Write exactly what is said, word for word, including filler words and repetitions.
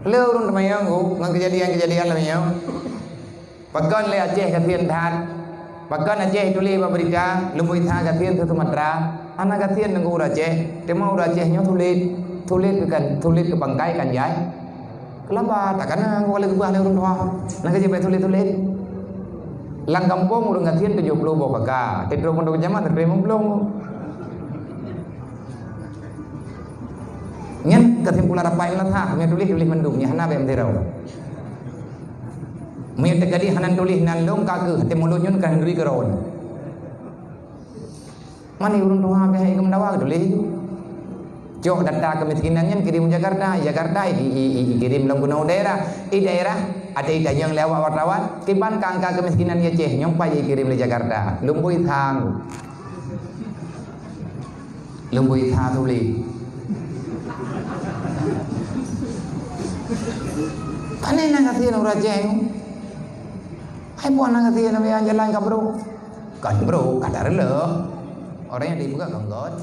Le ureuëng teumanyong ku ngon keujadian-keujadian lagée nyoe. Pakon lé Aceh gasien that? Pakon Aceh tuléh bak beurita, lumboi that gasien su Sumatra? Hana gasien ngon ureuëng Aceh, teuma ureuëng Aceh nyoe sulet, sulet keu kan, sulet keu pangkai kan jai. Keulaba takana ngon lé keubah lé ureuëng tuha. Nang keuh jeuet sulet-sulet. Lam gampông ureuëng gasien tujoh ploh boh kaka, teutap pondok jaman teutap limong ploh. Nyan keusimpulan rapat meunasah, meunyoe tuléh-tuléh mandum, nyan hana bèk meusidroe. Meunyoe teuka di hana tuléh nan lôn ka keuh, até mulod nyoe ka neugri keudroe. Mani ureuëng tuha pih hai geumeudawa geutuléh. Cok data keumiskinan nyan kirim u Jakarta, i Jakarta i, i, i, i kirim lam gunong daerah, i daerah ada itanyong lé awak wartawan, kiban ka angka keumiskinan di Aceh nyang pai ikirim lé Jakarta. Lumboi thang. Lumboi tha tuléh. Pane na gasien ureuëng Aceh. Hai buah na gasien nyang jalan ka brok. Kan brok, ka tareuloh. Orang yang dibuka kan got.